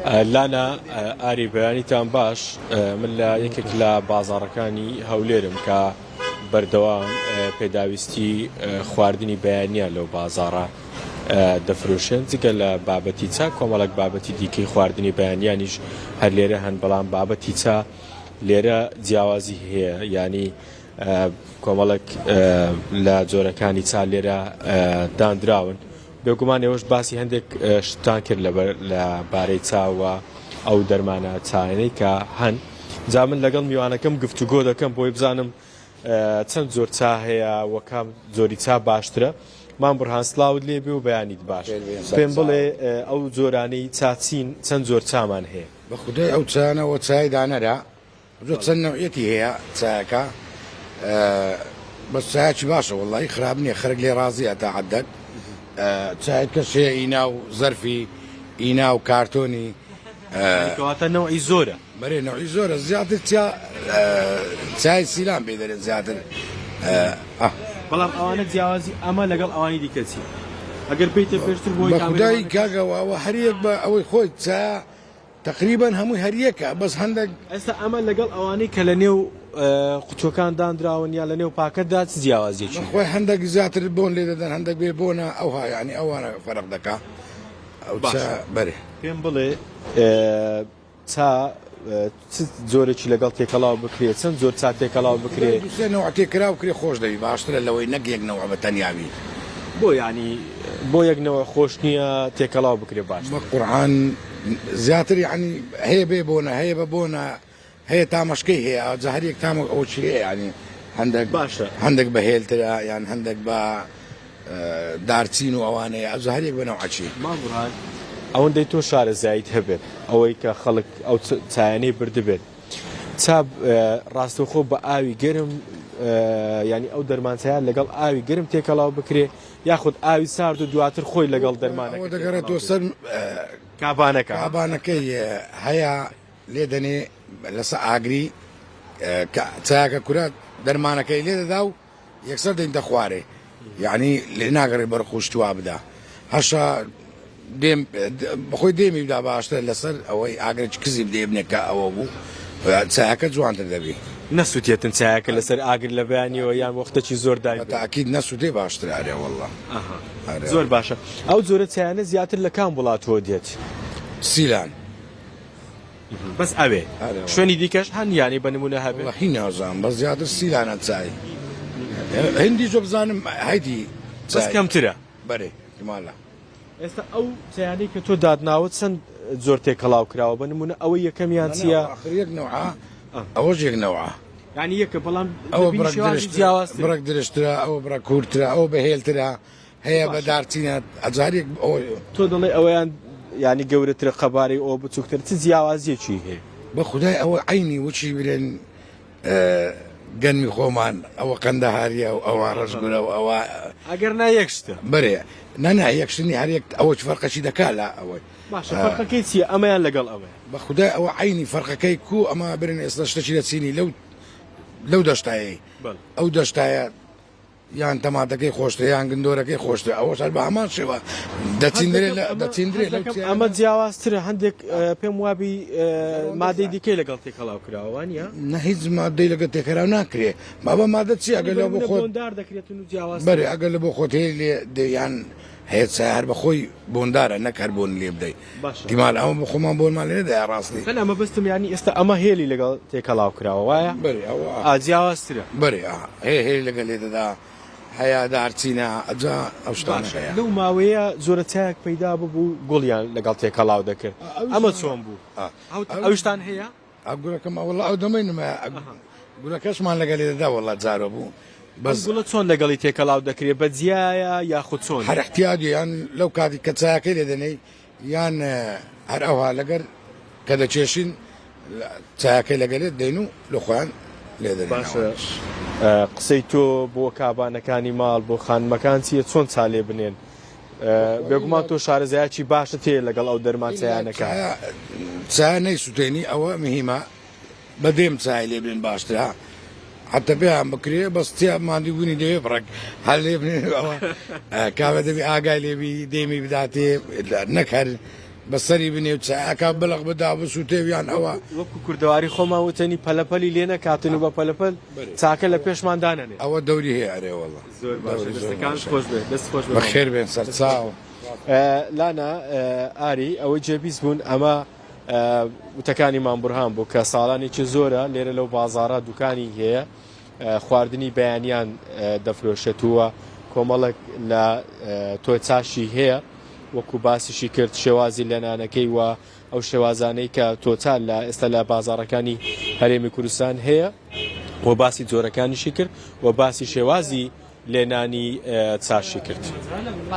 لانا ئاری بەیانیتان باش من لە یەکێک لە بازاڕەکانی هەولێرم کە بەردەوام پێداویستی خواردنی بەیانە لەو بازاڕە دەفرۆشێن جگە لە بابەتی چا کۆمەڵک بابەتی دیکەی خواردنی بەیانیانیش هەر لێرە هەن بەڵام بابەتی چا لێرە جیاوازی هەیە ینی کۆمەڵک لە جۆرەکانی چا لێرە دانراون بێگومان ئێوەش باسی هەندێک شتتان کرد لەبەر لە بارەی چا و ئەو دەرمانە چایانەی کە هەن جا من لەگەڵ میوانەکەم گفتوگۆ دەکەم بۆی بزانم چەند جۆر چا هەیە و کام جۆری چا باشترە مام بڕهان سلااوت لێ بێ و بەیانیت باش پێم بڵێ ئەو جۆرانەی چا چین چەند جۆر چامان هەیە؟ بە خودای ئەو چایانەوە چای دانەرە زۆر چەند نەوعیەتی هەیە چایەکە بەس چایەکی باشە وەڵی خراپ نییە خەرک لێ ڕازیە تا حدەک چایت کەس هەیە ئینا و زەرفی ئینا و کارتۆنی کەواتە نەوعی زۆرە بەرێ نەوعی زۆرە زیاتر چا چای سیلان پێ دەرێن زیاتر بەڵام ئەوانە جیاوازی ئەمە لەگەڵ ئەوانی دیکە چی ئەگەر پێیتە پێشتر بۆی خدای کاکەوە ئەوە هەریەک بە ئەوەی خۆی چا تەقریبەن هەمووی هەر یەکە بەس هەندەک. ئێستا ئەمە لەگەڵ ئەوانەی کە لە نێو قوتوەکان دانراون یان لە نێو پاکەتدا چ جیاوازیەکی هەیە؟ بەخوای هەندەک زیاتر بۆن لێ دەدەن هەندەک بێ بۆنە ئەوها یانی ئەوانە فەرق دەکا ئەو چا باشە بەرێ. پێم بڵێ چا چ جۆرێکی لەگەڵ تێکەڵاو بکرێ چەند جۆر چا تێکەڵاو بکرێ؟ دوو سێ نەوع تێکراو بکرێ خۆش دەبی باشترە لەوەی نەک یەک نەوع بە تەنیا بی. بۆ یانی بۆ یەک نەوع خۆش نیە تێکەڵاو بکرێ باشترە؟ بە قورعان زیاتر یانی هەیە بێ بۆنە هەیە بە بۆنە هەیە تامەشکەی هەیە ئەوجا هەر یەک تامە ئەوە چی هەیە یانی هەندێک باشە هەندێک بە هێلترە یان هەندێک بە دارچین و ئەوانەیە ئەوجا هەر یەک بە نەوعەکی. مام بورهان ئەوەندەی تۆ شارەزاییت هەبێت ئەوەی کە خەڵک ئەو چایانەی بردبێت چا ڕاستەوخۆ بە ئاوی گەرم ینی ئەو دەرمان چایە لەگەڵ ئاوی گەرم تێکەڵاو بکرێ یاخود ئاوی سارد و دواتر خۆی لەگەڵ دەرمانەکە ئەوە دەگەڕێتەوە سەر کابانەکە کابانەکەی هەیە لێ دەنێ لەسە ئاگری کە چایەکە کورە دەرمانەکەی لێ دەدا و یەکسەر دەینتە خوارێ یعنی لێ ناگەڕێ بەر خۆشتوا بدا هەشا دێم بەخۆی دێمی بدا باشتر لەسەر ئەوەی ئاگرێکی کزی بدێ بنێ کە ئەوە بوو چایەکە جوانتر دەبی. نەسوتێتن چایەکە لەسەر ئاگر لە بەیانیەوە یان وەختەکی زۆر دای بە تاکید نەسوتێ باشترە ئەرێ وەڵا. ئەها زۆر باشە ئەو جۆرە چایانە زیاتر لە کام وڵاتەوە دێت؟ سیلان. بەس ئەوێ شوێنی دیکەش هەن یانی بە نمونە هەبێ؟ وەڵاهی نازانم بەس زیاتر سیلانە چای هندی زۆ بزانم هەیدی بەس کەمترە. بەرێ احتمالە. ئێستا ئەو چایانەی کە تۆ داتناوە چەند جۆر تێکەڵاو کراوە بە نمونە ئەوەی یەکەمیان چییە؟ ئاخر یەک نەوعە ئەوەش یەک نەوعە. یانی یەکە بەڵام ئەوە دەبینی بڕەک شێوازی درشترە جیاوازتر. بڕەک درشترە ئەوە بڕەک کورترە ئەوە بەهێلترە هەیە بە باشە. دارچینە ئەجار یەک ئەوە. تۆ دەڵێی ئەوەیان یانی گەورەترە قەبارەی ئەوە بچووکترە چ جیاوازیەکی هەیە؟ بە خودای ئەوە عەینی وچی برێن گەنمی خۆمان ئەوە قەندەهاریە و ئەوە ڕەشگورە و ئەوە. ئەگەر نا یەک شتە. بەرێ نا نا یەک شت نیە هەر یەک ئەوە چ فەرقەکی دەکا لە ئەوەی. باشە فەرقەکەی چیە ئەمەیان لەگەڵ ئەوەیان؟ بە خودای ئەوە عەینی فەرقەکەی کو ئەمە برێن ئێستا شتەکی لە چینی لەو لەو دەشتایەی ئەو دەشتایە یان تەماتەکەی خۆشترە یان گندۆرەکەی خۆشترە ئەوەش هەر بە هەمان شێوە دەچیندرێ لە دەچیندرێ لەو چیایانە. ئەمە جیاوازترە هەندێک پێم وابی مادەی دیکەی لەگەڵ تێکەڵاو کراوە وانیە؟ نە هیچ مادەی لەگەڵ تێکەراو ناکرێ بابا مادە چیە ئەگەر لە بۆ خۆت بۆندار دەکرێتن و جیاواز بەرێ ئەگەر لە بۆ خۆت هەیە لێ دێ یان هەیە چای هەر بە خۆی بۆندارە نەک هەر بۆن لێ بدەی باشە دیمال ئەمە بۆ خۆمان بۆنمان لێ نەدایە ڕاستی نا مەبەستم یانی ئێستا ئەمە هێلی لەگەڵ تێکەڵاو کراوە وایە؟ بەرێ ئەوە ئا جیاوازترە. بەرێ ئا هەیە هێلی لەگەڵ لێ دەدا هەیە دارچینە ئەجا ئەو شتانە باشە هەیە. لەو ماوەیە جۆرە چایەک پەیدا ببوو گوڵیان لەگەڵ تێکەڵاو دەکرد ئەمە چۆن بوو؟ ئەویشتان هەیە؟ ئا گورەکەم وەڵا ئەو دەمەی نمایە گورەکەشمان لەگەڵی دەدا وەڵا جارۆ بوو بەس گوڵە چۆن لەگەڵی تێکەڵاو دەکرێ بە جیایە یاخود چۆن؟ هەر احتیاجی یان لەو کاتی کە چایەکەی لێ دەنێی یان هەر ئەوها لەگەر کە دەکێشین چایەکەی لەگەلێت دەین و لە خۆیان لێ دەنێن. باشە قسەی تۆ بۆ کابانەکانی ماڵ بۆ خانمەکان چییە چۆن چا لێ بنێن؟ بێگومان تۆ شارەزایەکی باشت هەیە لەگەڵ ئەو دەرمان چایانەکە. چا نەیسوتێنی ئەوە مهیمە بە دێم چای لێ بنێن باشترە حتە پێیان بکرێ بەس تیا ماندوو بوونی دەوێ بڕێک هەر لێ بنێن ئەوە کاوە دەبی ئاگای لێبی دێمی بداتێ نەک هەر بەسەری بنێ و چایەکە بلق بدا بسووتێ یان ئەوە. وەکو کوردەواری خۆمان وتەنی پەلەپەلی لێ نەکاتن و بە پەلەپەل چاکە لە پێشمان دانەنێ. ئەوە دەوری هەیە ئەرێ وەڵا. زۆر باشە دەستەکانت خۆش بێ. دەست خۆش بێ. بەخێر بێن سەرچاو. لانا ئاری ئەوەی جێبیست بوون ئەمە وتەکانی مام بورهان بوو کە ساڵانێکی زۆرە لێرە لەو بازاڕە دوکانی هەیە خواردنی بەیانیان دەفرۆشێت و کۆمەڵێک لە تۆچاشی هەیە وەکو باسیشی کرد شێوازی لێنانەکەی و ئەو شێوازانەی کە تۆچا لە ئێستا لە بازاڕەکانی هەرێمی کوردستان هەیە و باسی جۆرەکانیشی کرد و باسی شێوازی لێنانی چاشی کرد.